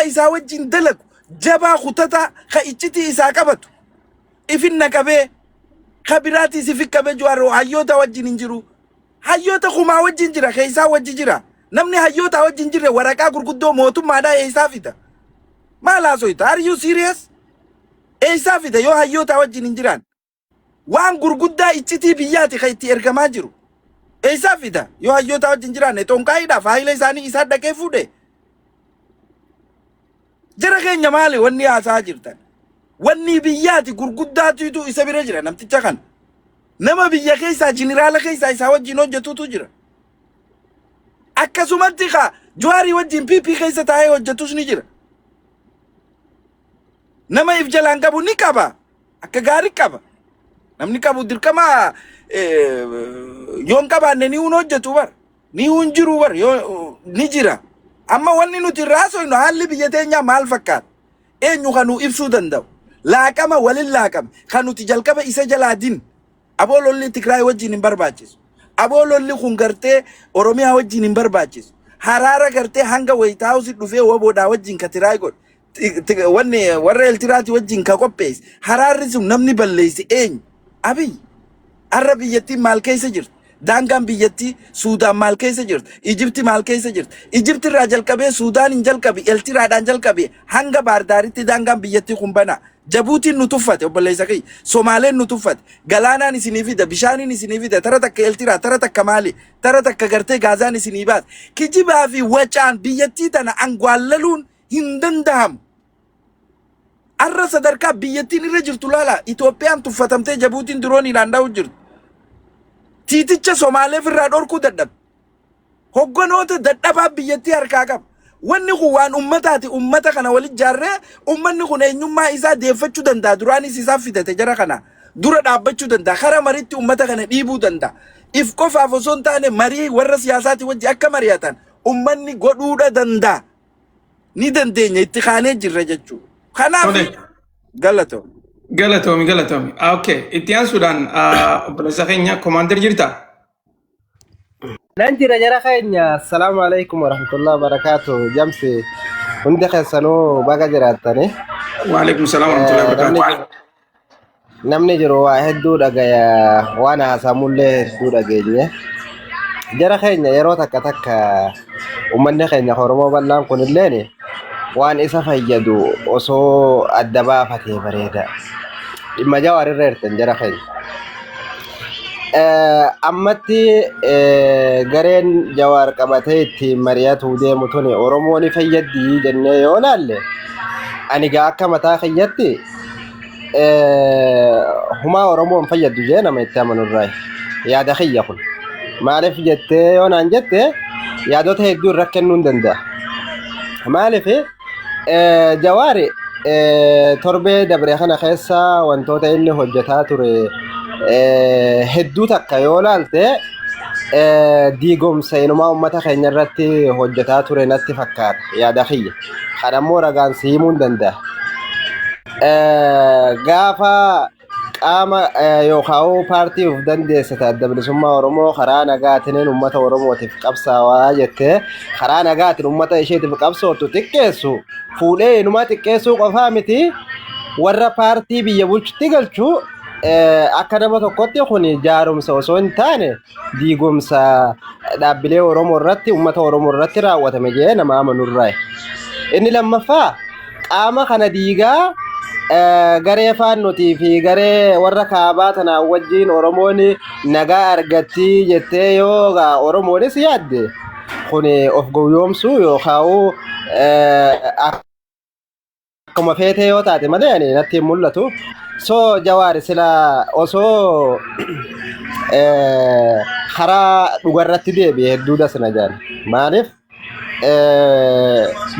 isaa wajjin dalagu jabaa kutataa ka iccitii isaa qabatu ifin na qabee ka biraatiis ifin qabee Jawaar hayyoota wajjin hin jiru. Hayyoota kumaa wajjin jira keessaa wajji jira. Namni hayyoota wajjin jirre waraqaa gurguddoo mootummaadhaa eessaa fida? Maal haasoyta? Are you serious? Eessaa fida yoo hayyoota wajjin hin jiraan? Waan gurguddaa iccitii biyyaati kan itti ergamaa jiru. Eessaa fida yoo hayyoota wajjin jiraanne xonqaayiidhaaf haayila isaanii isaan dhaqee fuudhe. Jara keenya maali wanni haasaa jirtan? Wanni biyyaati gurguddaatiitu isa bira jira namticha kana. Nama biyya keessaa jiniraala keessaa isaa wajjin hojjetutu jira. Akkasumatti ka Jawaarii wajjin PP keessa taa'ee hojjetus ni jira. Nama if jalaan qabu ni qaba. Akka gaarii qaba. Namni qabu dirqama yoo hin qabaanne ni hun hojjetu bar. Ni hun jiru bar yoo ni jira. Amma wanni nuti irraa haasofnu haalli biyya teenyaa maal fakkaata? Eenyu kan nu ibsuu danda'u? Laaqama walin laaqame kan nuti jalqaba isa jalaa din. Aboo lolli Tigraay wajjin hin barbaachisu. Aboo lolli kun gartee Oromiyaa wajjin hin barbaachisu. Haraara gartee hanga White House dhufee waboodhaa wajjin ka Tiraay godhe. Wanni warra Eltiraati wajjin ka qopheesse. Haraarri sun namni balleesse eenyu? Abiy. Har'a biyyattiin maal keessa jirti? Daangaan biyyattii Suudaan maal keessa jirti? Ijipti maal keessa jirti? Ijipti irraa jalqabee Suudaan hin jalqabe, Eltiraadhaan jalqabe hanga Baardaaritti daangaan biyyattii kun banaa. Jabuutiin nu tuffate obboleessa kiyya. Somaaleen nu tuffate. Galaanaan isinii fida, bishaaniin isinii fida, tara takka Eltiraa, tara takka maali, tara takka gartee Gaazaan isinii baase. Kijibaa fi wacaan biyyattii tana angwaallaluun hin danda'amu. Arra sadarkaa biyyattiin irra jirtu laala. Itoophiyaan tuffatamtee Jabuutiin dirooniidhaan dha'u jirtu. Tiiticha Somaaleef irraa dhorkuu dadhabe. Hogganoota dadhabaa biyyattii harkaa qaba. Wanni kun waan ummataati. Ummata kana walitti jaarree ummanni kun eenyummaa isaa deeffachuu danda'a. Duraanis isaaf fidate jara kana. Dura dhaabbachuu danda'a. Kara mariitti ummata kana dhiibuu danda'a. If qofaaf osoo hin taane marii warra siyaasaati wajji akka mari'atan ummanni godhuudha danda'a. Ni dandeenya itti kaanee jirra jechuudha. Kanaaf Tole. galatoo. Galatoomi galatoomi. Okay. Itti aansuudhaan obboleessa keenya Commander jirtaa? Nan jira jara keenya. Assalaamu alaikum warahmatullahi wabarakatuh. Jamsi hundi keessanuu baga jiraattani. Waalaikum salaam warahmatullahi Namni wabarakatuh. jiru namni jiru waa hedduu dhagaya waan haasamullee hedduu dhageenye. Jara keenya yeroo takka takka uummanni keenya Oromoo bal'aan kunilleen waan isa fayyadu osoo adda baafatee bareeda. Dhimma Jawaar irra jirtan jara keenya. Ammatti gareen Jawaar qabatee ittiin mari'atuu deemu tuni Oromoo ni fayyaddi jennee yoo laalle ani gaa akka mataa kiyyatti humaa Oromoo hin fayyaddu jee nama itti amanu irraa yaada kiyya kun. Maaliif jettee yoo naan jette yaadota hedduu irra kennuu hin danda'a. Maaliif Jawaari torbee dabre kana keessa wantoota inni hojjetaa ture hedduu takka yoo laalte diigomsa inumaa uummata keenya irratti hojjetaa ture natti fakkaata yaada kiyya. Kana immoo ragaan si himuu hin danda'a. Gaafa qaama yookaan paartii of dandeessite Adda Bilisummaa Oromoo karaa nagaatiin uummata Oromootiif qabsaawaa jettee karaa nagaatiin uummata isheetiif qabsooftu xiqqeessu fuudhee inumaa xiqqeessuu qofaa miti warra paartii biyya bulchutti galchu akka nama tokkotti kun jaarumsa osoo hin taane diigumsa dhaabbilee Oromoo irratti uummata Oromoo irratti raawwatame jedhee nama amanurraa. Inni lammaffaa qaama kana diigaa garee faannotii fi garee warra kaabaa tanaa wajjin Oromoon nagaa argatti jettee yoo Oromoonis yaadde kun of gowwoomsuu yookaan akkuma feetee yoo taate malee ani natti hin mul'atu. So Jawaar sila osoo karaa dhugarratti deebi'e hedduu dasna jaan. Maaliif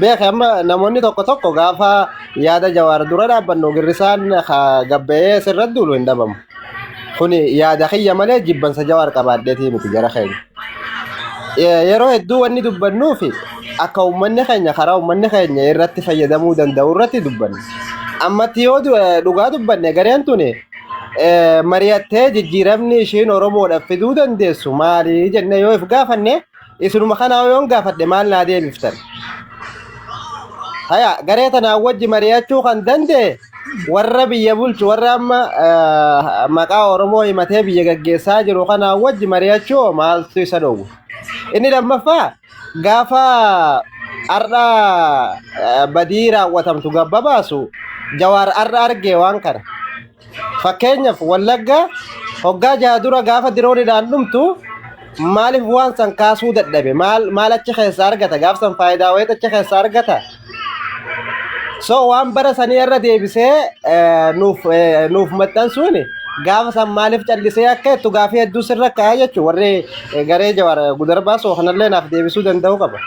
beeke amma namoonni tokko tokko gaafa yaada Jawaar dura dhaabbannu girrisaan gabba'ee sirra duulu hin dhabamu. Kuni yaada kiyya malee jibbansa Jawaar qabaadheetii miti jara keenya. Yeroo hedduu wanni dubbannuu fi akka uummanni keenya karaa uummanni keenya irratti fayyadamuu danda'u irratti dubbanna. Ammatti yoo dhugaa dubbanne gareen tuni mari'attee jijjiiramni ishiin Oromoodhaaf fiduu dandeessu maali jennee yoo if gaafanne isinuma kanaa yoon gaafadhe maal naa deebiftan? Haya garee tanaan wajji mari'achuu kan danda'e warra biyya bulchu warra amma maqaa Oromoo himatee biyya gaggeessaa jiru kanaan wajji mari'achuu maaltu isa dhowwe? Inni lammaffaa gaafa har'a badii raawwatamtu gabba baasu Jawaar har'a argee waan kana. Fakkeenyaaf Wallagga hoggaa jaha dura gaafa diroonidhaan dhumtu maaliif waan san kaasuu dadhabe? Maal maal achi keessa argata? Gaaf san faayidaa wayiit achi keessa argata? So waan bara sanii irra deebisee nuuf maxxansuun gaafa san maaliif callisee akka jettu gaafii hedduu sirra ka'a jechuudha. Warri garee Jawaar Gudar baasoo kanallee naaf deebisuu danda'uu qaba.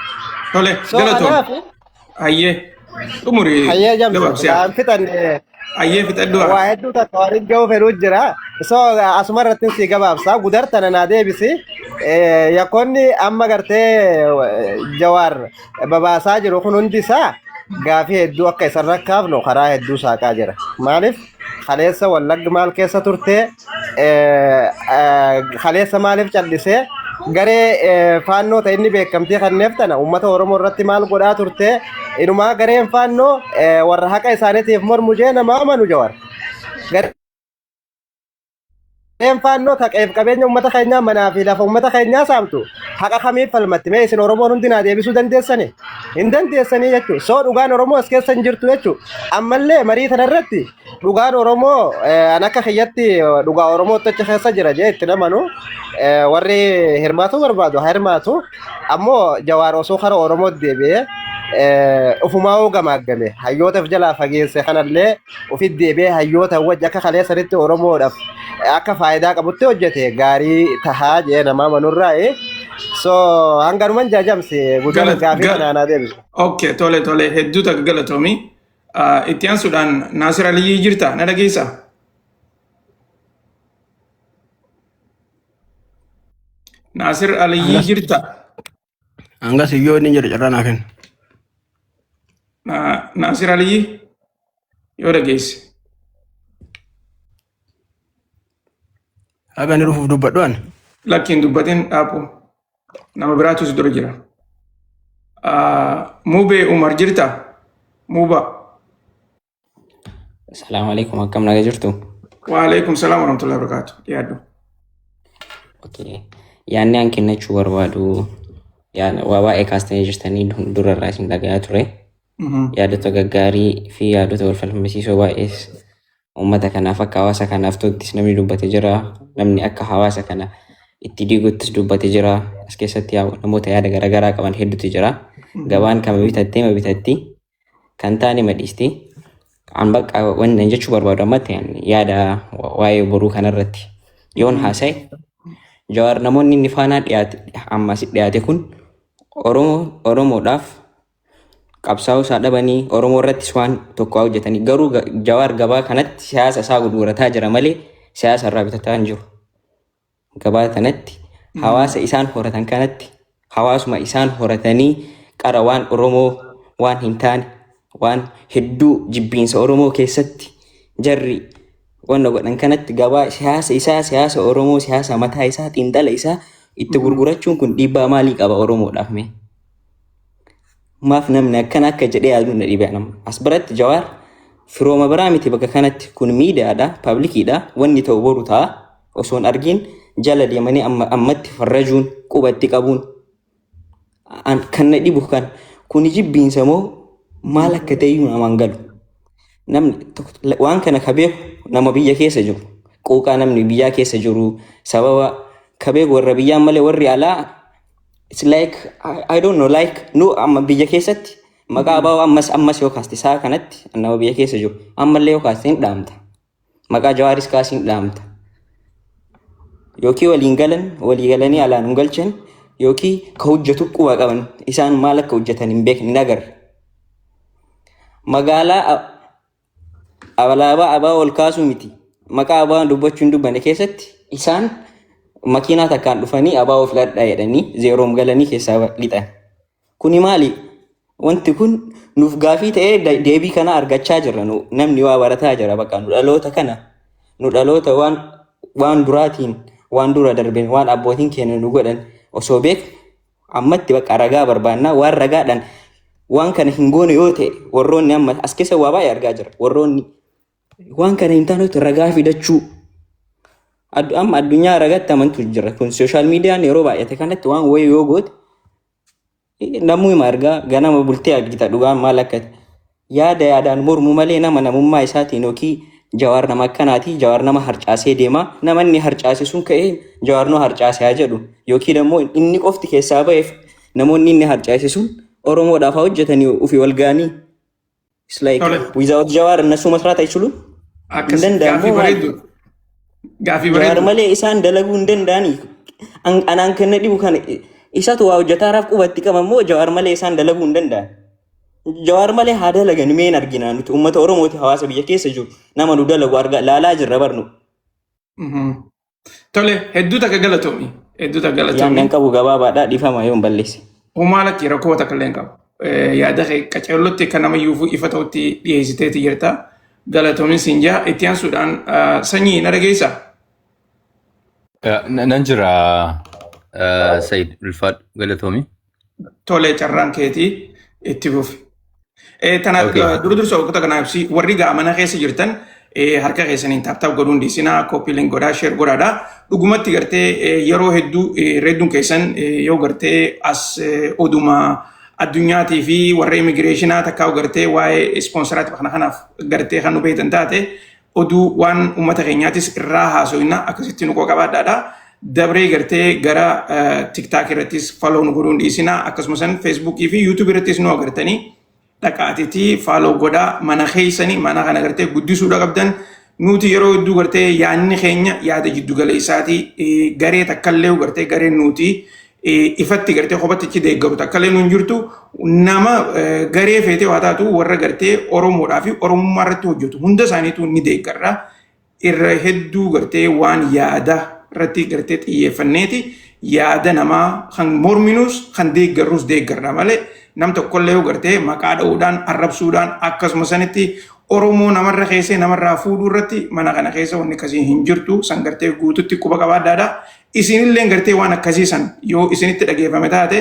Tole, So galatoom. kanaaf Hayyee. Xumuri hayyee jamsu gabaabsi. waan fixanne Hayyee fixadhu. waa hedduu takka waan ga'uu fedhuu jira. So asuma irratti si gabaabsa. Gudar tana naa deebisi. Yakkoonni amma gartee Jawaar babaasaa jiru kun hundi isaa gaafii hedduu akka isan rakkaafnu karaa hedduu saaqaa jira. Maaliif kaleessa Wallagga maal keessa turte kaleessa maaliif callisee garee faannoo ta'e inni beekamtii kanneef tana uummata Oromoo irratti maal godhaa turte inumaa gareen faannoo warra haqa isaaniitiif mormu jee nama amanu Jawar. Gareen faannoo taqeef qabeenya uummata keenyaa manaa fi lafa uummata keenyaa saamtu haqa kamiif falmatti mee isin Oromoon hundi naa deebisuu dandeessani hin dandeessanii jechuudha. Soo dhugaan Oromoo as keessa hin jirtu jechuudha. Ammallee marii kana irratti dhugaan Oromoo an akka kiyyatti dhugaa Oromootti achi keessa jira jee itti namanu warri hirmaatu barbaadu haa hirmaatu ammoo Jawaar osoo kara Oromootti deebi'ee ufumaa gamaaggame hayyoota of jalaa fageesse kanallee ofitti deebi'ee hayyoota wajji akka kaleessanitti Oromoodhaaf akka faayidaa qabutti hojjete gaarii tahaa jee namaa manurraa. So hanganuman jaajamsi guddaan gaafii kanaa naa deebisu. Okay, tole tole hedduu takka galatoomi. Itti aansuudhaan Naasir Aliyyii jirta na dhageessaa? Naasir Aliyyii Hangas jirta? hangas iyyoo inni jedhu carraa naa kenna. Naasir Aliyyii yoo dhageesse. Haga inni dhufuuf dubbadhu ani. Lakkiin dubbatin dhaapu. Nama biraatu si dura jira. Mubee Umar jirta? Muba. Salaamu alaikum, akkam naga jirtu? Waalaikum salaam warahmatullahi wabarakatuh. Dhiyaadhu. Okay. Yaadni an kennachuu barbaadu waa baay'ee kaastanii jirtanii durarraa isin dhagayaa ture. Yaadota gaggaarii fi yaadota wal falmisiisoo baay'ees uummata kanaaf akka hawaasa kanaaf ta'uttis namni dubbate jira. Namni akka hawaasa kana itti diiguttis dubbate jira. As keessatti namoota yaada garaagaraa qaban hedduutu jira. Gabaan kama bitattee ma bitatti kan taane ma dhiisti. An bakka wanni an jechuu barbaadu ammatti yaada waa'ee boruu kanarratti yoon haasa'e Jawaar namoonni inni faanaa dhiyaate amma asitti dhiyaate kun Oromoo Oromoodhaaf qabsaa'uu isaa dhabanii Oromoo irrattis waan tokko hojjetanii garuu Jawaar gabaa kanatti siyaasa isaa gurgurataa jira malee siyaasa irraa bitataa hin jiru. Gabaa kanatti hawaasa isaan horatan kanatti hawaasuma isaan horatanii qara waan Oromoo waan hin taane waan hedduu jibbiinsa Oromoo keessatti jarri wanna godhan kanatti gabaa siyaasa isaa siyaasa Oromoo siyaasa mataa isaa xiinxala isaa itti gurgurachuun kun dhiibbaa maalii qaba Oromoodhaaf mee? Maaf namni akkana akka jedhee yaaduu na dhibe nama. As biratti Jawaar firooma biraa miti bakka kanatti kun miidiyaadha, paablikiidha, wanni ta'u boru ta'a. Osoo hin argin jala deemanii amma ammatti farrajuun qubatti qabuun kan na dhibu kan kuni jibbiinsa moo maal akka ta'e iyyuu namaan galu. Namni waan kana ka beeku nama biyya keessa jiru. Quuqaa namni biyyaa keessa jiru sababa ka beeku warra biyyaan malee warri alaa it's like I don't know, like nu amma biyya keessatti maqaa abaa'oo ammas ammas yoo kaaste saa kanatti nama biyya keessa jiru ammallee yoo kaaste hin dhaamta. Maqaa Jawaaris kaasii hin dhaamta. Yookiin waliin galan walii galanii alaan hin galchan yookiin ka hojjetu quba qaban isaan maal akka hojjetan hin beekne hin agarre. Magaalaa alaabaa abaa'oo ol kaasuu miti. Maqaa abaa'oon dubbachuu hin dubbanne keessatti isaan makiinaa takkaan dhufanii abaa'oo filadhaa jedhanii zeeroom galanii keessaa lixan. Kuni maali? Wanti kun nuuf gaafii ta'ee deebii kana argachaa jirra. Nu namni waa barataa jira bakka nu dhaloota kana nu dhaloota waan waan duraatiin waan dura darbeen waan abbootiin keenya nu godhan osoo beeknu ammatti bakka ragaa barbaannaa waan ragaadhaan Waan kana hin goone yoo ta'e, warroonni amma as keessa waa baay'ee argaa jira. Warroonni waan kana hin taanetti ragaa fidachuu. Amma addunyaa ragatti amantu jira. Kun social mediaan yeroo baay'ate kanatti waan wayii yoo goote namuu hima, argaa ganama bultee argita dhugaan maal akka ta'e. Yaada yaadaan mormu malee nama namummaa isaatiin yookiin Jawaar nama akkanaati, Jawaar nama harcaasee deema, nama inni harcaase sun ka'ee Jawaar nu harcaase haa jedhu, yookiin immoo inni qofti keessaa ba'eef namoonni inni harcaase sun Oromoodhaaf haa hojjetanii ofii wal ga'anii. It's like Tole. without Jawaar እነሱ መስራት አይችሉም። Akkas Hin danda'amu gaaffii maal? bareeddu. Gaaffii Jawaar bareeddu. malee isaan dalaguu hin danda'anii. Anaan kan na dhibu kana isatu waa hojjetaaraaf qubatti qaba immoo Jawaar malee isaan dalaguu hin danda'an. Jawaar malee haa dalagan, meen argina nuti uummata Oromooti, hawaasa biyya keessa jiru nama nu dalagu argaa laalaa jirra barnu. Tole, hedduu takka galatoomi. Hedduu takka Yaadni galatoomi. an qabu gabaabaadha, dhiifama yoo hin balleesse. Homaa lakki, rakkoo takka illee hin qabu. Yaada kee qaceellotti akka nama yuufuu ifa ta'utti dhiyeessiteeti jirta. Galatoomin siin jaa. Itti aansuudhaan Sanyii, na dhageessaa? Nan jira, Sayid, ulfaadhu, galatoomi. Tole, carraan keetii, itti fufi. Tana dura dursa waggoota kanaa ibsi, warri gaa mana keessa jirtan harka keessaniin tap tap godhuun dhiisinaa, copy link godhaa, share godhaadha. Dhugumatti gartee yeroo hedduu redduun keessan yoo gartee as oduma addunyaatii fi warra immigrationaa takkaa gartee waa'ee sponsораati kana kanaaf gartee kan nu beektan taate, oduu waan uummata keenyaatis irraa haasofna, akkasitti nu qabaadhaadha. Dabree gartee gara TikTok irrattis follow nu godhuun dhiisinaa, akkasumas Facebookii fi YouTube irrattis nu agartanii dhaqaatiitii follow godhaa. Mana keessanii mana kana gartee guddisuudha qabdan. Nuti yeroo hedduu gartee yaadni keenya yaada jiddu galeessaatii, garee takkallee gartee gareen nuti ifatti gartee kophatti deeggaru takkallee nuun jirtu. Nama garee feetee waa taatu, warra gartee Oromoodhaa fi Oromummaa irratti hojjetu hunda isaaniitu ni deeggarra. Irra hedduu gartee waan yaada irratti gartee xiyyeeffanneeti yaada namaa kan morminus kan deeggarrus deeggarra malee, nam tokkollee yoo gartee maqaa dha'uudhaan, arrabsuudhaan, akkasuma sanitti Oromoo namarra keessee namarraa fuudhuu irratti mana kana keessa wanni akkasii hin jirtu. San gartee guututti quba qabaadhaadha. Isinillee gartee waan akkasii san yoo isinitti dhageeffame taate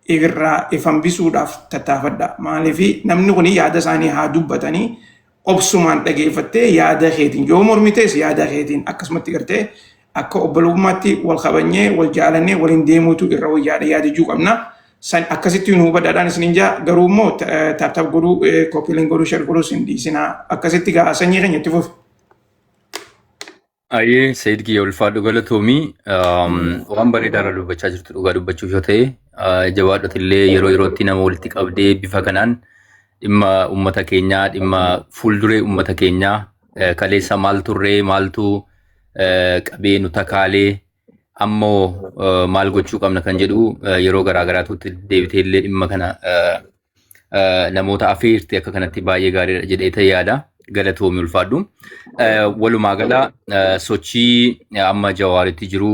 irraa if hambisuudhaaf tattaafadha. Maaliif, namni kun yaada isaanii haa dubbatanii, obsumaan dhageeffattee yaada keetiin yoo mormites yaada keetiin akkasumatti gartee akka obbolummaatti wal kabanyee, wal jaalannee waliin deemuutu irra wayyaadha yaadachuu qabna. San akkasitti nu hubadhaadhaan isinin jaa. Garuu immoo tap tap godhuu, copy link godhuu, share godhuu isin dhiisinaa. Akkasitti gaa sanyii keenya itti fufi. Ayyee Sayid kiyya, ulfaadhu, galatoomii. Waan bareedaa irra dubbachaa jirtu dhugaa dubbachuuf yoo ta'e, jabaadhoti illee yeroo yerootti nama walitti qabdee bifa kanaan dhimma uummata keenyaa, dhimma fuulduree uummata keenyaa, kaleessa maal turree, maaltu qabee nu takaalee, ammoo maal gochuu qabna kan jedhu yeroo garaa garaatutti deebitee illee dhimma kana namoota afeerti akka kanatti baay'ee gaariidha jedhee ta'e yaada. Galatoomi, ulfaadhu. Walumaa gala sochii amma Jawaaritti jiru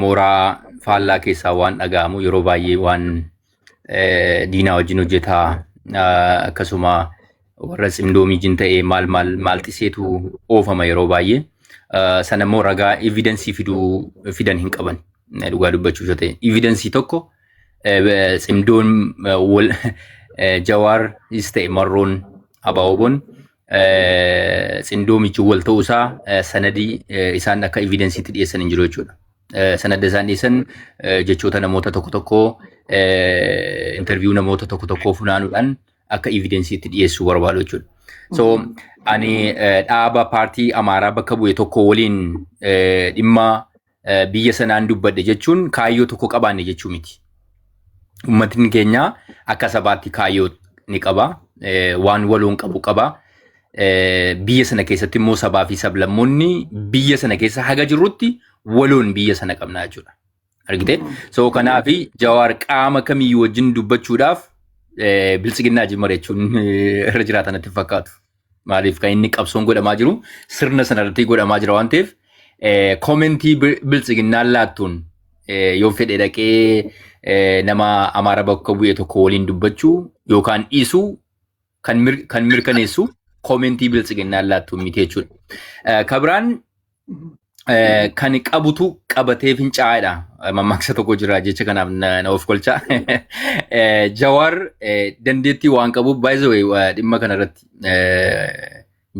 mooraa faallaa keessaa waan dhaga'amu yeroo baay'ee waan diinaa wajjin hojjetaa, akkasuma warra tsimdoomiijin ta'e maal maal maal xiseetu oofama yeroo baay'ee. Sana immoo ragaa evidence fiduu fidan hin qaban, dhugaa dubbachuuf yoo ta'e. Evidence tokko tsimdoon wal Jawaaris ta'e Marroon Abaaboon tsimdoomichi wal ta'uusaa sanadii isaan akka evidenceitti dhiyeessan hin jiru jechuudha. Sanada isaan dhiyeessan jechoota namoota tokko tokkoo, interview namoota tokko tokkoo funaanuudhaan akka evidenceitti dhiyeessuu barbaadu jechuudha. So ani dhaaba paartii Amaaraa bakka bu'e tokko waliin dhimma biyya sanaan dubbadhe jechuun kaayyoo tokko qabaanne jechuu miti. Uummatni keenya akka sabaatti kaayyoo ni qaba. Waan waloon qabu qaba. Biyya sana keessatti immoo sabaa fi sablammoonni biyya sana keessa haga jirrutti waloon biyya sana qabna jechuudha. Argite? So kanaafi Jawaar qaama kamiyyuu wajjin dubbachuudhaaf biltsiginnaa wajjin mari'achuun irra jiraatan natti fakkaatu. Maaliif, kan inni qabsoon godhamaa jiru sirna sana irratti godhamaa jira waan ta'eef, commentii biltsiginnaan laattuun yoo fedhe dhaqee nama Amaara bakka bu'e tokko waliin dubbachuu yookaan dhiisuu kan mirkaneessu commentii biltsiginnaan laattuun miti jechuudha. Kabiraan Kan qabutu qabatee fincaa'edha. Mammaaksa tokko jira, jecha kanaaf na of kolcha. Jawaar dandeettii waan qabuuf, by the way, dhimma kana irratti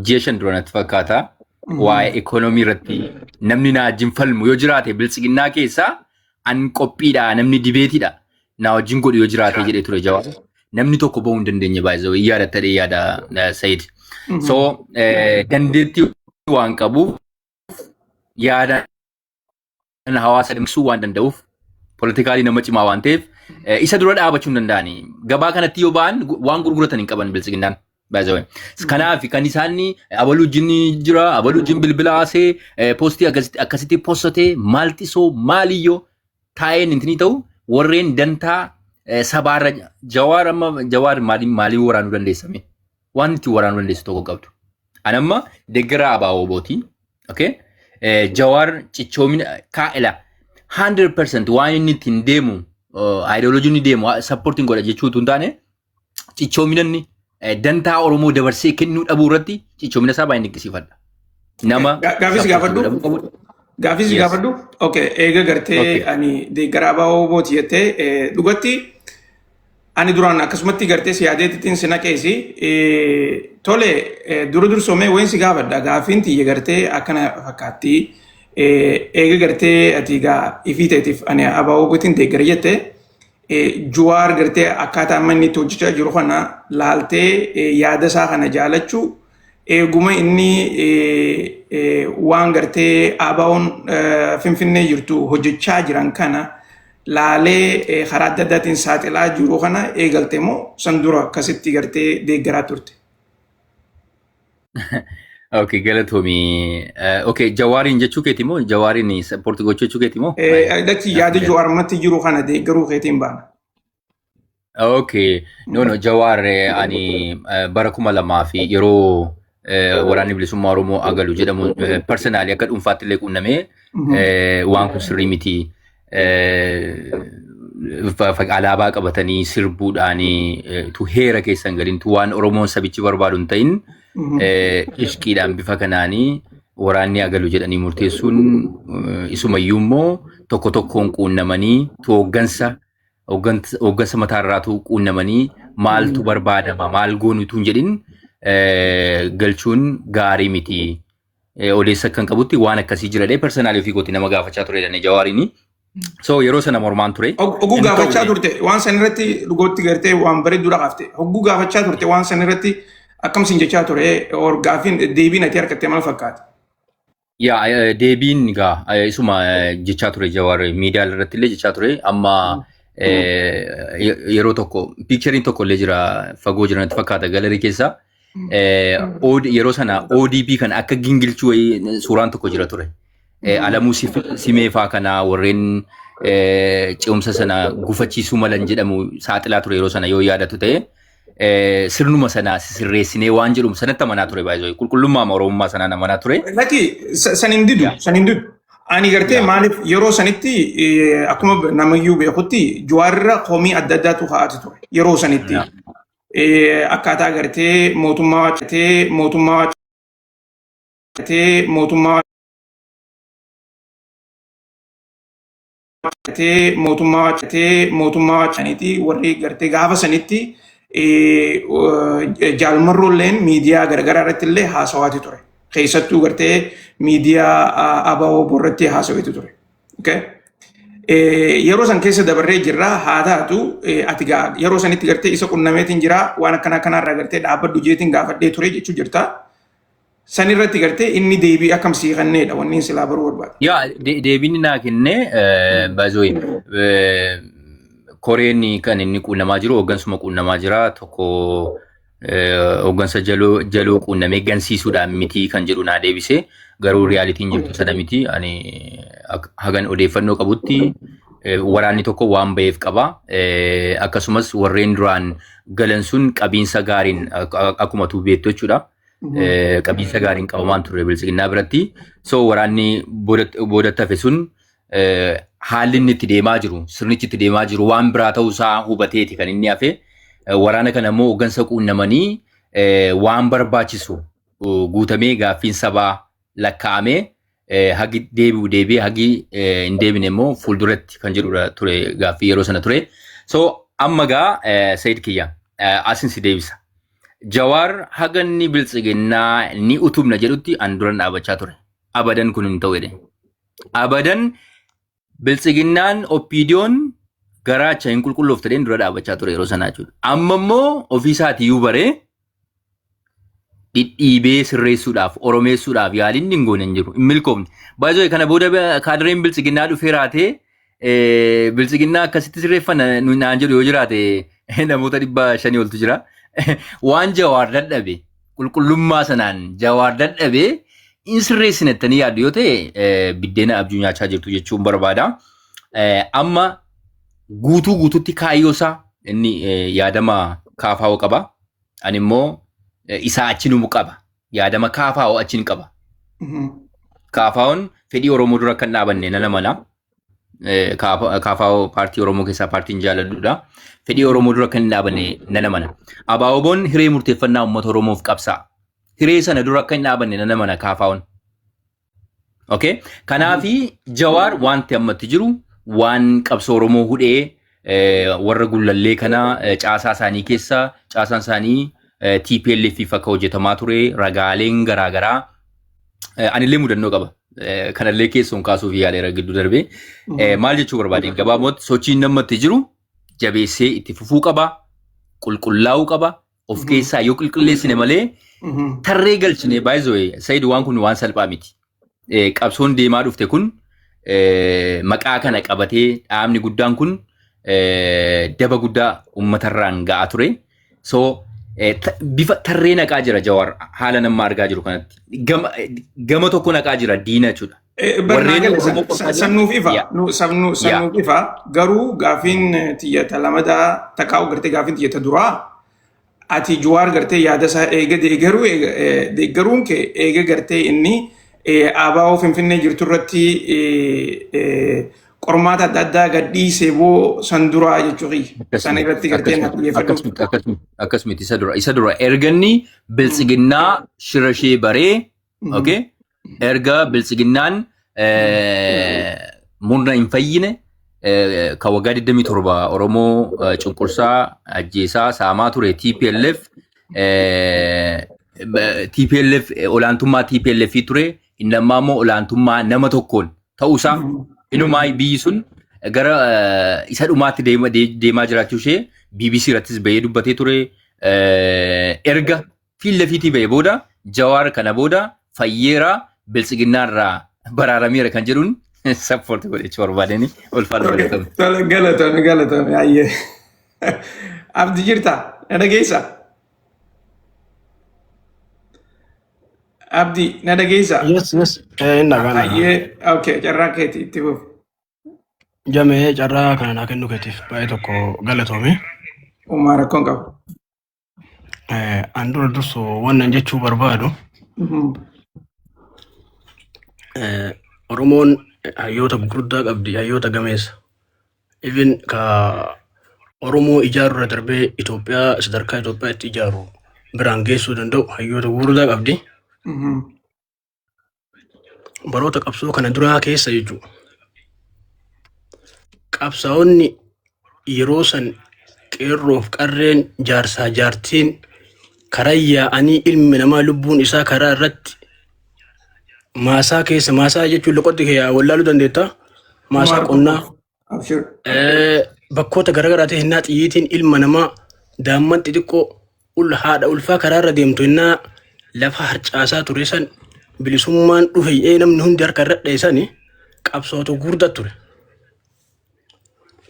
ji'a 5 dura natti fakkaata. Waa'ee ikoonoomii irratti namni na wajjin falmu yoo jiraate, biltsiginnaa keessaa an qophiidha, namni debateiidha na wajjin godhu yoo jiraate jedhee ture Jawaar. Namni tokko bahuu hin dandeenye, by the way, yaadatta yaada Sayid. So dandeettii waan qabuuf, yaada hawaasa dhimsuu waan danda'uuf, politically nama cimaa waan ta'eef, isa dura dhaabachuu hin danda'ani. Gabaa kanatti yoo ba'an waan gurguratan hin qaban biltsiginnaan. By the way. Kanaaf kan isaan abaluu wajjin jira, abaluu wajjin bilbila haasee, postii akkasitti postatee, maaltisoo maaliyyoo taa'een intini ta'u warreen dantaa sabaarra. Jawaar amma, Jawaar maaliin maaliin waraanuu dandeessame? Waan itti waraanuu dandeessu tokko qabdu. Ani amma deeggaraa ABO-ti. Okay? Jawaar cichoomina kaa'ela 100% waan inni ittiin deemu, ideology inni deemu supportiin godha jechuutu hin taane, cichoomina inni dantaa Oromoo dabarsee kennuu dhabuu irratti cichoomina isaa baay'ee dinqisiifadha. Nama Gaafis support gaafadhu. godhamuu qabudha. Gaafis gaafadhu. Okay, eega gartee ani deeggaraa ABO-ti jettee, dhugatti ani duraan akkasumatti gartee si yaadeetittiin si naqeesi. Tole, dura dursoomee wayin si gaafadha. Gaafiin tiyya gartee akkana fakkaatti. Eega gartee ati gaa ifii ta'eetiif ani ABO-tiin deeggara jette, Jawaar gartee akkaataa amma inni itti hojjechaa jiru kana laaltee yaada isaa kana jaalachuu, eeguma inni waan gartee ABO'n Finfinnee jirtu hojjechaa jiran kana laalee karaa adda addaatiin saaxilaa jiru kana eegalte moo san dura akkasitti gartee deeggaraa turte? Okay, galatoomii. Okay, Jawaariin jechuu keeti moo, Jawaariin support gochuu jechuu keeti moo? Lakki, yaada Jawaar ammatti jiru kana deeggaruu keetiin baana. Okay, no, Jawaar ani bara 2000 fi yeroo waraanni bilisummaa Oromoo agalu jedhamu personally akka dhuunfaatti illee quunnamee, waan kun sirrii miti. Alaabaa qabatanii sirbuudhaanii tu heera keessan galin, tu waan Oromoon sabichi barbaadu hin ta'in, ishqiidhaan bifa kanaanii waraanni agalu jedhanii murteessuun, isumayyuu immoo tokko tokkoon quunnamanii tu hooggansa mataarraatu quunnamanii maaltu barbaadama, maal goonutu hin jedhin galchuun gaarii miti. Odeessa kan qabutti waan akkasii jira dee personally ofii kooti nama gaafachaa ture jedhanii Jawaariini. So yeroo sana mormaan ture. Hogguu Hin gaafachaa ta'u. turte waan san irratti, dhugootti gartee waan bareedduu kaafte. Hogguu gaafachaa turte waan san irratti akkam sin jechaa ture, or gaafiin deebiin ati argatte maal fakkaata? Yaa, deebiin gaa isuma jechaa ture Jawaar, miidiyaa irratti illee jechaa ture. Amma yeroo tokko pictureiin tokko illee jira, fagoo jiran natti fakkaata gallery keessa. Yeroo sana ODP kan akka gingilchuu wayii suuraan tokko jira ture. Alamuu Simee faa kana warreen ce'umsa sana gufachiisuu malan jedhamu saaxilaa ture yeroo sana yoo yaadatu ta'e. Sirnuma sana sirreessinee waan jedhu sanatti amanaa ture baay'ee, qulqullummaa Oromummaa sanaan amanaa ture. Lakki, san hin didu, san hin didu. Ani gartee maaliif yeroo sanitti, akkuma namayyuu beekutti, Jawaarra komii adda addaatu ka'aati ture yeroo sanitti. Akkaataa gartee mootummaa gartee mootummaa gartee mootummaa gartee mootummaa gartee mootummaa sanitti warri gartee gaafa sanitti jaalmarroolleen miidiyaa garagaraa irratti illee haasawaati ture. Keessattuu gartee miidiyaa ABO irratti haasaweetu ture. Okay? Yeroo san keessa dabarree jirra. Haa taatu, ati yeroo sanitti gartee isa qunnameetiin jira, waan akkana kanarraa gartee dhaabbadhu jeetiin gaafadhee ture jechuu jirta. San irratti gartee inni deebii akkam sii kenneedha wanni silaa baruu barbaada. Yaa, deebiin naa kenne baay'ee koreen kan inni quunnamaa jiru hooggansuma quunnamaa jira, tokko hooggansa jaloo quunnamee gansiisuudhaan miti kan jedhu naa deebise. Garuu realityn jirtu sana miti. Ani hagan odeeffannoo qabutti waraanni tokko waan ba'eef qaba. Akkasumas warreen duraan galan sun qabiinsa gaariin, akkuma tu beektu jechuudha. Qabiinsa gaariin qabamaan ture biltsiginnaa biratti. So waraanni boodatti hafe sun haalli inni itti deemaa jiru, sirnichi itti deemaa jiru waan biraa ta'uusaa hubateeti kan inni hafe. Waraana kana immoo hooggansa quunnamanii waan barbaachisu guutamee, gaaffiin sabaa lakkaa'amee Hagi deebi'u deebi'ee, hagi hin deebine immoo fuulduratti kan jedhudha ture gaaffii yeroo sana ture. So amma gaa Sayid kiyya, asin si deebisa. Jawaar haga inni biltsiginnaa ni utubna jedhutti an duran dhaabachaa ture. Abadan kun hin ta'u jedhe. Abadan biltsiginnaan OPDOn garaacha hin qulqulloofte jedheen dura dhaabachaa ture yeroo sanaa jechuudha. Amma immoo ofiisaatiyyuu baree dhidhiibee sirreessuudhaaf, oromeessuudhaaf yaaliin hin goone hin jiru. Hin milkoofne. Baay'ee kana booda kaadireen biltsiginnaa dhufee raatee biltsiginnaa akkasitti sirreeffanna naan jedhu yoo jiraate namoota 500 oltu jira. Waan Jawaar dadhabe, qulqullummaa sanaan Jawaar dadhabe hin sirreessine jettanii yaaddu yoo ta'e, biddeena abjuu nyaachaa jirtu jechuun barbaada. Amma guutuu guututti kaayyoo isaa inni yaadama kaafaa'oo qaba. Ani immoo isaa achi numu qaba. Yaadama kaafaa'oo achiin qaba. Kaafaa'oon fedhii Oromoo dura kan dhaabanne nan amana. KFO paartii Oromoo keessaa paartiin jaaladhudha. Fedhii Oromoo dura kan hin dhaabanne nan amana. ABO'n hiree murteeffannaa uummata Oromoof qabsaa'a. Hiree sana dura akka hin dhaabanne nan amana KFO'n. Okay? Kanaafi Jawaar wanti ammatti jiru waan qabsoo Oromoo hudhee warra gullallee kana caasaa isaanii keessa caasaan isaanii TPLF akka hojjetamaa ture ragaaleen garaagaraa anillee mudannoo qaba. Kanallee keessoon kaasuuf yaaleera gidduu darbee. Maal jechuu barbaade, gabaabumatti sochiin namatti jiru jabeessee itti fufuu qaba. Qulqullaa'uu qaba. Of keessaa yoo qulqulleessine malee tarree galchine, baay'ee Sayid, waan kun waan salphaa miti. Qabsoon deemaa dhufte kun maqaa kana qabatee dhaabni guddaan kun daba guddaa uummatarraan ga'aa ture. So bifa tarree naqaa jira Jawaar haala nama argaa jiru kanatti. Gama tokko naqaa jira diina jechuudha. Warreen Oromoo qofaa jiran- Sannuuf ifa. Sannuuf ifa. Garuu gaafiin tiyyata lamadaa takkaa'u gartee gaafiin tiyyata duraa ati Jawaar gartee yaada isaa eega deeggaruu deeggaruun kee eega gartee inni ABO Finfinnee jirtu irratti qormaata adda addaa gadhiisee boo san duraa jechuu kiyya. Sana irratti gartee na xiyyeeffadhu. Akkasumatti isa dura erga inni biltsiginnaa shira ishee baree, okay, erga biltsiginnaan murna hin fayyine kan waggaa 27 Oromoo cunqursaa, ajjeesaa, saamaa ture TPLF, TPLF olaantummaa TPLF ture, inni ammaa immoo olaantummaa nama tokkoon ta'uusaa, inumaa biyyi sun gara isa dhumaatti deemaa jiraachuu ishee BBC irrattis bahee dubbatee ture. Erga fiilla fiitii bahee booda Jawaar kana booda fayyeera, biltsiginnaarraa baraarameera kan jedhuun support godhachuu barbaadanii ulfaata galatame. Tole, galatame, galatame, ayyee. Abdi, jirta? Na dhageessaa? Abdi, na dhageessaa? Yes. Inni dhagaa. Ayyee, okay, carraa keeti, itti fufi. Jamee, carraa kana naa kennuu keetiif baay'ee tokko galatoome. Uumaa rakkoon qabu. An dura dursu wannan jechuu barbaadu, Oromoon hayyoota gurguddaa qabdi, hayyoota gameessa. Even ka Oromoo ijaaru irra darbee Itoophiyaa sadarkaa Itoophiyaa itti ijaaru biraan geessuu danda'u hayyoota gurguddaa qabdi. Baroota qabsoo kana duraa keessa jechuudha. Qabsaa'onni yeroo san qeerroof qarreen, jaarsaa jaartiin karaa yaa'anii, ilmi namaa lubbuun isaa karaa irratti maasaa keessa, maasaa jechuun loqotti kee wallaaluu dandeetta. Maasaa qonnaa Abshir. Bakkoota garaagaraatiin hinnaa xiyyiitiin ilma namaa, daa'imman xixiqqoo, haadha ulfaa karaarra deemtu hinnaa lafa harcaasaa ture san, bilisummaan dhufe jedhee namni hundi harka irra dheessani qabsoota gurguddaa ture.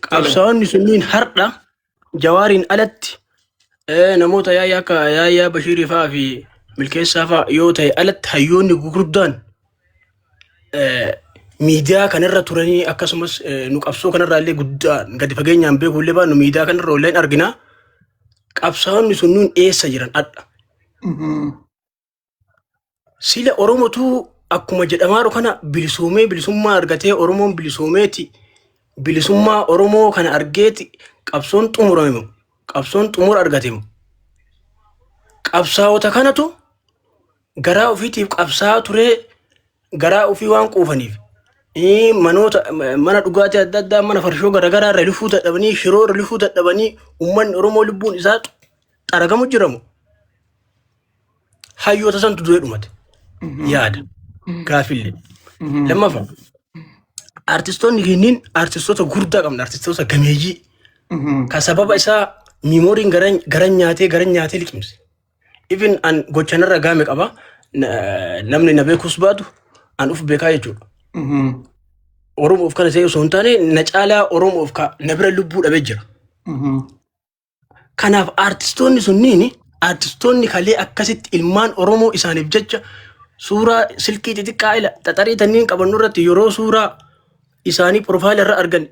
Qabsaa'onni sunniin har'a Jawaariin alatti namoota yaayyaa akka Yaayyaa Bashiirii fa'aa fi Milkeessaa fa'aa yoo ta'e alatti hayyoonni gurguddaan miidiyaa kanarra turanii, akkasumas nu qabsoo kanarraa illee guddaa gadi fageenyaan beekuu illee baannu, miidiyaa kanarra illee argina. Qabsaa'onni sunniin eessa jiran adha? Sila Oromotu akkuma jedhamaaru kana bilisoomee, bilisummaa argatee, Oromoon bilisoomeeti, bilisummaa Oromoo kana argeeti qabsoon xumurame moo? Qabsoon xumura argate moo? Qabsaa'ota kanatu garaa ofiitiif qabsaa'aa turee. garaa ofii waan quufaniif manoota mana dhugaatii adda addaa, mana farshoo garaagaraa irra lufuu dadhabanii, shiroo irra lufuu dadhabanii, uummanni Oromoo lubbuun isaa xaragamu jiramu hayyoota santu du'ee dhumate yaada gaafillee. Lammaffaa, artistoonni kenniin artistoota gurguddaa qabna, artistoota gameeyyii ka sababa isaa memoryn gara nyaatee liqimse. Even an gochanarra gaame qaba, namni na beekus baatu an uf beekaa jechuudha. Oromoof kana ta'e osoo hin taane, na caalaa Oromoof ka na bira lubbuu dhabee jira. Kanaaf artistoonni sunniin, artistoonni kalee akkasitti ilmaan Oromoo isaaniif jecha suuraa silkii xixiqqaa ila xaxarii tanniin qabannu irratti yeroo suuraa isaanii profile irra argan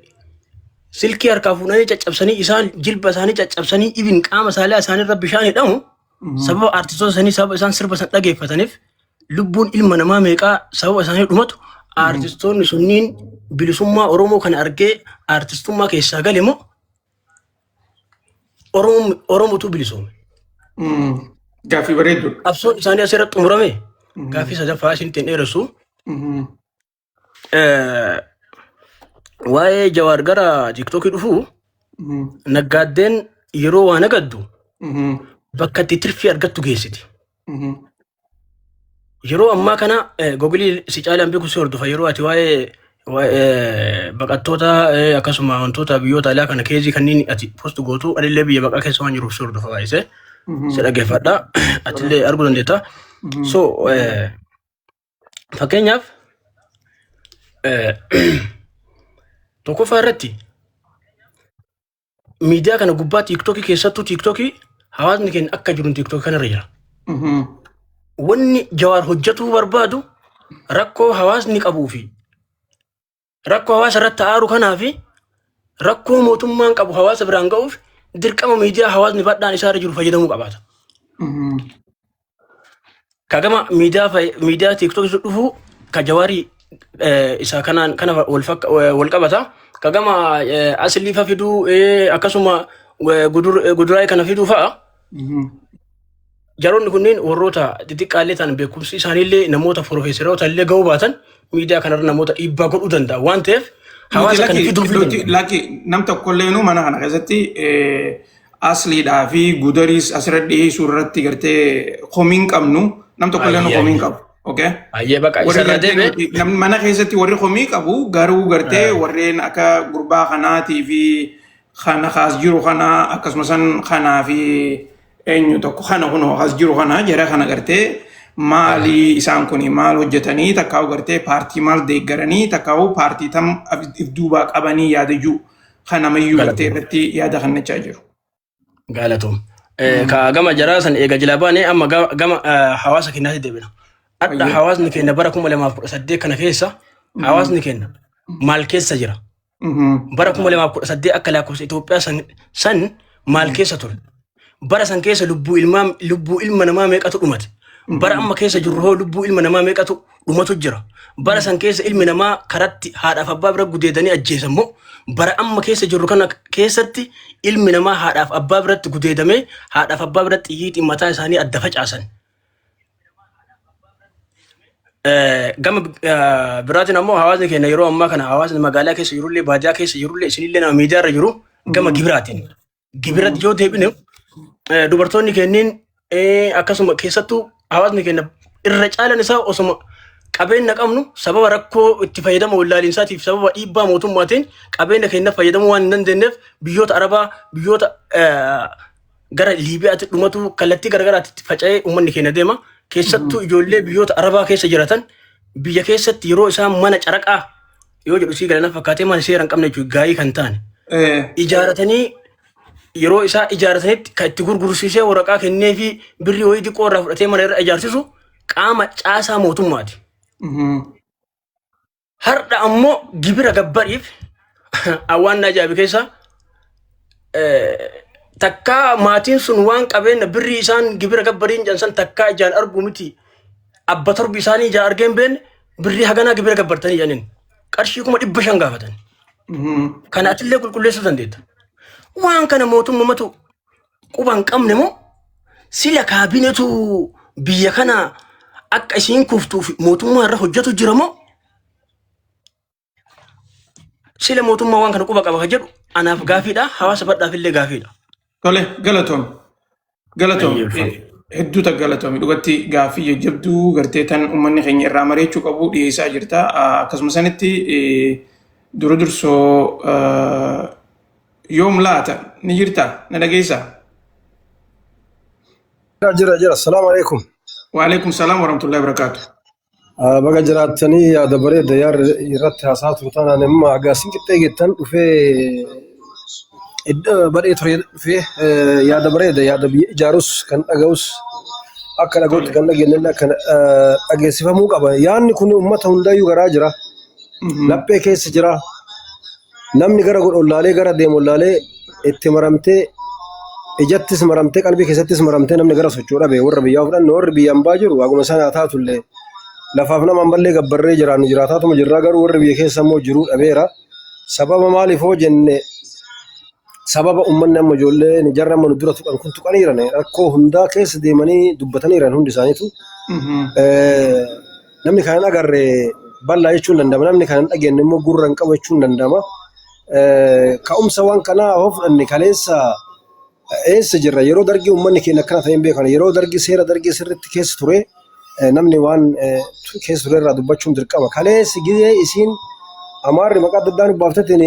silkii harkaa fuudhanii caccabsanii, isaan jilba isaanii caccabsanii, ibin qaama saalaa isaanii irra bishaan hidhamu, sababa artistoota sanii, sababa isaan sirba san dhageeffataniif lubbuun ilma namaa meeqaa sababa isaanii dhumatu, artistoonni sunniin bilisummaa Oromoo kana argee artistummaa keessaa gale moo Oromotu bilisoome? Gaaffii bareedduudha. Qabsoon isaanii asirratti xumurame. Gaaffii sadaffaa isinitti hin dheeressu. Waa'ee Jawaar gara TikTokii dhufuu, naggaaddeen yeroo waa nagaddu bakka itti tirfii argattu geessiti. Yeroo ammaa kana Google si caalaan beeku si hordofa, yeroo ati waa'ee baqattoota, akkasuma wantoota biyyoota alaa kana case kanneen ati post gootu, anillee biyya baqaa keessa waan jiruuf si hordofa, baay'isee si dhaggeeffadha, atillee arguu dandeetta. So fakkeenyaaf, tokkoffaa irratti miidiyaa kana gubbaa TikTokii, keessattuu TikTokii, hawaasni keenya akka jiru TikTokii kanarra jira. Wanni Jawaar hojjetuu barbaadu rakkoo hawaasni qabuu fi rakkoo hawaasa irratti aaru kanaa fi rakkoo mootummaan qabu hawaasa biraan ga'uuf dirqama miidiyaa hawaasni bal'aan isaarra jiru fayyadamuu qabaata. Ka gama miidiyaa TikTokii dhufu ka Jawaarii isa kanaan kana wal qabata. Ka gama aslii fa fiduu, akkasuma guduraayii kana fiduu fa'a. Jaroonni kunneen warroota xixiqqaallee ta'an, beekumsi isaaniillee namoota piroofeesaroota illee ga'uu baatan, miidiyaa kanarra namoota dhiibbaa godhuu danda'a waan ta'eef hawaasa kana fiduu fi danda'u. Lakki, nam tokkolleenu mana kana keessatti asliidhaa fi gudariis asirra dhiyeessuu irratti gartee komiin qabnu, nam tokkolleenu komiin qabu. Okay? Ayyee, baqa Warri isarra gartee deebi'e. Namni mana keessatti warri komii qabu garuu gartee warreen akka gurbaa kanaatii fi kana kaas jiru kana, akkasumas kanaa fi eenyu tokko kana kunoo as jiru kana, jara kana gartee maali isaan kun maal hojjetanii, takkaa'u gartee paartii maal deeggaranii, takkaa'u paartii tam if duubaa qabanii yaada jiru kanamayyuu gartee irratti yaada kennachaa jiru. Galatoom. Ka gama jaraa san eega jila baane, amma gama hawaasa keenyaatti deebina. Adda hawaasni keenya bara 2018 kana keessa hawaasni keenya maal keessa jira? Bara 2018 akka lakkoofsa Itoophiyaa san maal keessa ture? Bara san keessa lubbuu ilma namaa meeqatu dhumate? Bara amma keessa jirru hoo lubbuu ilma namaa meeqatu dhumatu jira? Bara san keessa ilmi namaa karatti haadhaaf abbaa bira gudeedanii ajjeesan moo, bara amma keessa jirru kana keessatti ilmi namaa haadhaaf abbaa biratti gudeedamee, haadhaaf abbaa biratti xiyyiitiin mataa isaanii adda facaasan? Gama biraatiin ammoo hawaasni keenya yeroo ammaa kana, hawaasni magaalaa keessa jirullee, baadiyyaa keessa jirullee, isinillee nama miidiyaa irra jiru, gama gibiraatiin. Gibiratti yoo deebine, dubartoonni kenniin akkasuma, keessattuu hawaasni keenya irra caalan isaa osoma qabeenya qabnu, sababa rakkoo itti fayyadama wallaaliinsaatiif, sababa dhiibbaa mootummaatiin qabeenya keenya fayyadamuu waan hin dandeenyeef, biyyoota Arabaa, biyyoota gara Liibiyaatti dhumatu, kallattii garagaraatti faca'ee uummanni keenya deema. Keessattuu ijoollee biyyoota Arabaa keessa jiraatan, biyya keessatti yeroo isaan mana caraqaa yoo jedhu sii galana fakkaatee, mana seera hin qabne jechuudha, gaayii kan ta'an ijaaratanii, yeroo isaa ijaaratanitti kan itti gurgursiisee waraqaa kennee fi birrii wayii xiqqoo irraa fudhatee mana irra ijaarsisu qaama caasaa mootummaati. Har'a ammoo gibira gabbariif waan na ajaa'ibe keessa takkaa maatiin sun waan qabeenya birrii isaan gibira gabbariin jedhan san takkaa ijaan argu miti. Abba torbi isaanii ijaan argee hin beekne birrii haganaa gibira gabbartanii jedhaniin qarshii 500,000 gaafatan. Kana atillee qulqulleessuu dandeetta. Waan kana mootummamatu quba hin qabne moo, sila kaabinetu biyya kana Akka isiin kuftuuf mootummaa irra hojjetu jira moo sila mootummaa waan kana quba qaba kan jedhu anaaf gaafiidha, hawaasa bal'aaf illee gaafiidha. Tole, galatoom. Galatoom. Ayyee, ulfaata. Hedduu takka galatoomi. Dhugatti gaaffii jajjabduu gartee tan uummanni keenya irraa mari'achuu qabu dhiyeessaa jirta. Akkasuma sanitti dura dursoo yoom laata ni jirta, na dhageessaa? Jira jira jira. Salaamu alaikum. Waalaikum salaam warahmatullahi wabarakatuh. Baga jiraattanii, yaada bareeda yaada irratti haasaa turtan. Ani amma agaasin qixxee gettan dhufee, iddoo badhee ture dhufee, yaada bareeda, yaada biyya ijaarus kan dhaga'us akka dhaga'utti kan dhageenyallee akka dhageessifamuu qaba. Yaadni kun uummata hundayyuu garaa jira. Laphee keessa jira. Namni gara godhu ollaalee, gara deemu ollaalee, itti maramtee, ijattis maramtee, qalbii keessattis maramtee, namni gara socho'u dhabe. Warra biyyaa fudhanne, warri biyya hambaa jiru haguma sana taatullee lafaaf nama ammallee gabbarree jiraannu jiraataatuma jirra, garuu warri biyya keessa immoo jiruu dhabeera. Sababa maaliif hoo jenne, sababa uummanni amma ijoolleen jarra amma nu dura tuqan kun tuqaniiran, rakkoo hundaa keessa deemanii dubbataniiran hundi isaaniitu. Namni kana hin agarre bal'aa jechuun danda'ama. Namni kana hin dhageenye immoo gurra hin qabu jechuun danda'ama. Ka'umsa waan kanaa hoo fudhanne, kaleessa eessa jirra? Yeroo dargii uummanni keenya akkana ta'e hin beekan. Yeroo dargii seera dargii sirriitti keessa ture, namni waan keessa ture irraa dubbachuun dirqama. Kaleessi gizee isiin Amaarri maqaa adda addaa nu baafteetiin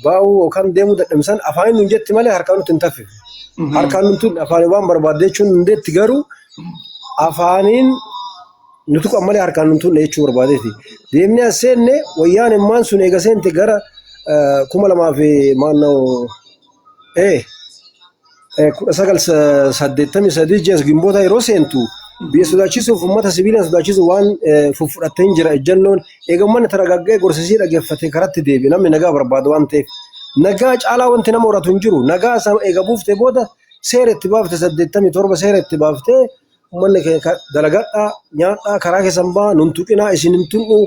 baa'uu yookaan deemuu dadhabsan, afaan nun jetti malee harkaan nutti hin taffifne. Harkaan nutti afaan waan barbaadde jechuun hundeetti, garuu afaaniin nu tuqan malee harkaan nun tuqne jechuu barbaadeeti. Deemnee as seenne, wayyaan immaan sun eega seente gara 2000 fi maannoo 1983 ji'a Gimboota yeroo seentu, biyya sodaachisuuf, uummata sibiilaan sodaachisuuf waan fudhattee hin jira ejjennoon. Eega uummanni taragaggee gorsisii dhaggeeffatee karatti deebi'e, namni nagaa barbaada waan ta'eef, nagaa caalaa wanti nama horatu hin jiru. Nagaa eega buuftee booda seera itti baafte, 87 seera itti baaftee, uummanni keenya dalagadhaa, nyaadhaa, karaa keessan ba'a, nun tuqinaa, isin hin tun'u,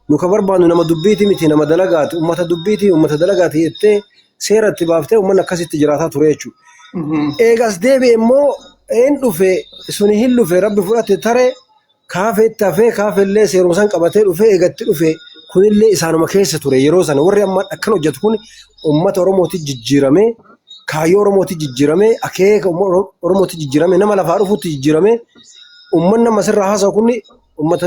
nu ka barbaannu nama dubbiiti miti, nama dalagaati, uummata dubbiiti, uummata dalagaati jettee seera itti baaftee, uummanni akkasitti jiraataa ture jechuudha. Eegas deebi'e immoo een dhufe suni hin dhufe, rabbi fudhate, tare kaafee itti hafee, kaafee illee seeruma san qabatee dhufe. Eegatti dhufe kunillee isaanuma keessa ture. Yeroo sana warri amma akkan hojjetu kun uummata Oromooti jijjiiramee, kaayyoo Oromooti jijjiiramee, akeeka Oromooti jijjiiramee, nama lafaa dhufuutti jijjiiramee, uummanni amma asirraa haasa'u kun uummata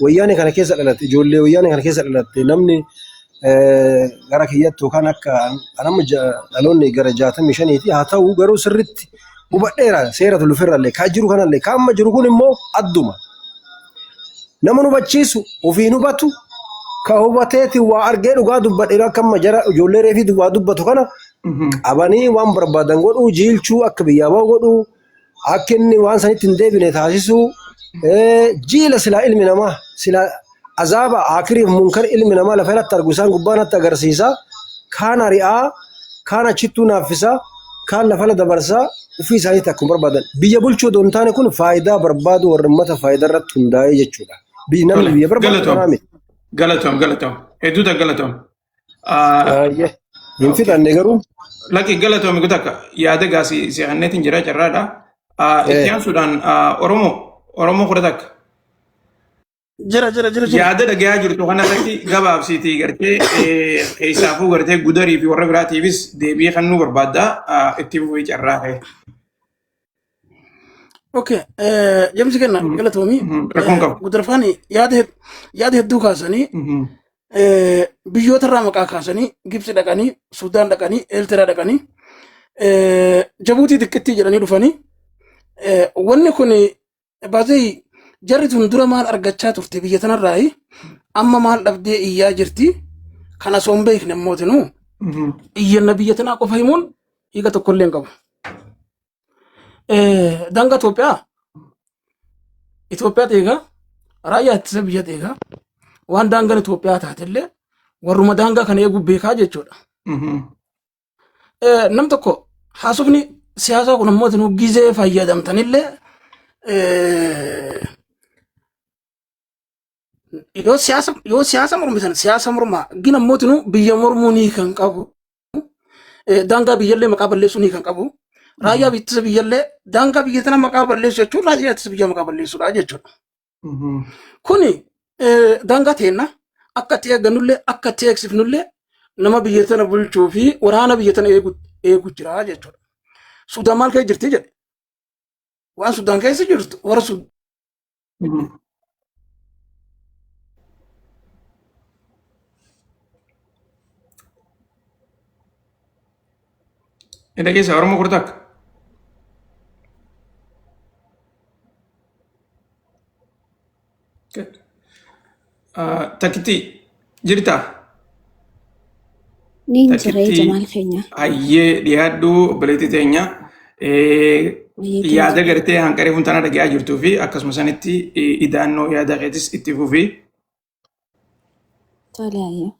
wayyaanee kana keessa dhalate, ijoollee wayyaanee kana keessa dhalatte. Namni gara kiyyatti yookaan akka an amma dhaloonni gara 65ti haa ta'u, garuu sirritti hubadheera seera tulufirrallee kaa jiru kanallee. Kaa amma jiru kun immoo adduma nama nu hubachiisu ofiin hubatu, ka hubateeti waa argee dhugaa dubbadheera. Akka amma jara ijoollee reefii waa dubbatu kana qabanii waan barbaadan godhuu, jiilchuu, akka biyyaa bahu godhuu, akka inni waan sanitti hin deebine taasisuu, jiila silaa ilmi namaa silaa azaaba akiriif munkar ilmi namaa lafa irratti argu isaan gubbaa natti agarsiisa. Kaan ari'aa, kaan achittuu naaffisaa, kaan lafa dabarsaa, ofii isaaniitti akkuma barbaadan biyya bulchuu odoo hin taane, kun faayidaa barbaadu, warra uummata faayidaa irratti hundaa'ee jechuudha. Biyyi namni Tole, biyya barbaadu galatoom. kanaa miti. Galatoom, galatoom. Hedduuta galatoom. Baay'ee. Hin fixanne garuu. Lakki, galatoomi, kutakka yaada gaasii si hanneetiin jira carraadha. Itti aansuudhaan Oromoo 11. Jira, jira, jira, jira. Yaada dhagayaa jirtu kanarratti gabaabsiitii gartee keessaafuu gartee gudarii fi warra biraatiifis deebii kennuu barbaadda, itti fufii carraa ta'e. Okay, jamsi kenna, galatoomii. Rakkoon qabu. Gudarfaan yaada hedduu kaasanii, biyyoota irraa maqaa kaasanii, Gibxi dhaqanii, Sudaan dhaqanii, Eertiraa dhaqanii, Jabuutii xiqqittii jedhanii dhufanii, wanni kun baasee jarri tun dura maal argachaa turte biyya tanarraayi, amma maal dhabdee iyyaa jirti, kana osoo hin beekne ammootinuu iyyanna biyya tanaa qofa himuun hiika tokkollee hin qabu. Daangaa Itoophiyaa eegaa, raayyaa ittisa biyya eegaa, waan daangaan Itoophiyaa taatellee warruma daangaa kana eeguu beekaa jechuudha. Nam tokko haasofni siyaasaa kun ammoo isin gizee fayyadamtanillee, yoo siyaasa mormitan siyaasa mormaa gin ammoo biyya mormuu ni kan qabu. Daangaa biyyallee maqaa balleessuu ni kan qabu. Raayyaa ittisa biyyallee, daangaa biyya tana maqaa balleessu jechuun raayyaa ittisa biyya maqaa balleessuudha jechuudha. Kuni daangaa teenna akka itti eeggannullee akka itti eegsifnullee nama biyya tana bulchuu fi waraana biyya tana eegu eegu jira jechuudha. Sudaan maal keessa jirti jedhe. Waan Sudaan keessa jirtu warra Sudaan Ni dhageessa Oromoo kurta akka. Takkitti jirtaa? Niin jira Takkitti Jamaal keenya. hayyee dhiyaadhu obboleettii teenya. Hayyee Yaada keenya. gartee hanqaree funtaanaa dhagayaa jirtuu fi akkasuma sanitti idaannoo yaada keetis itti fufi. Tole hayyee.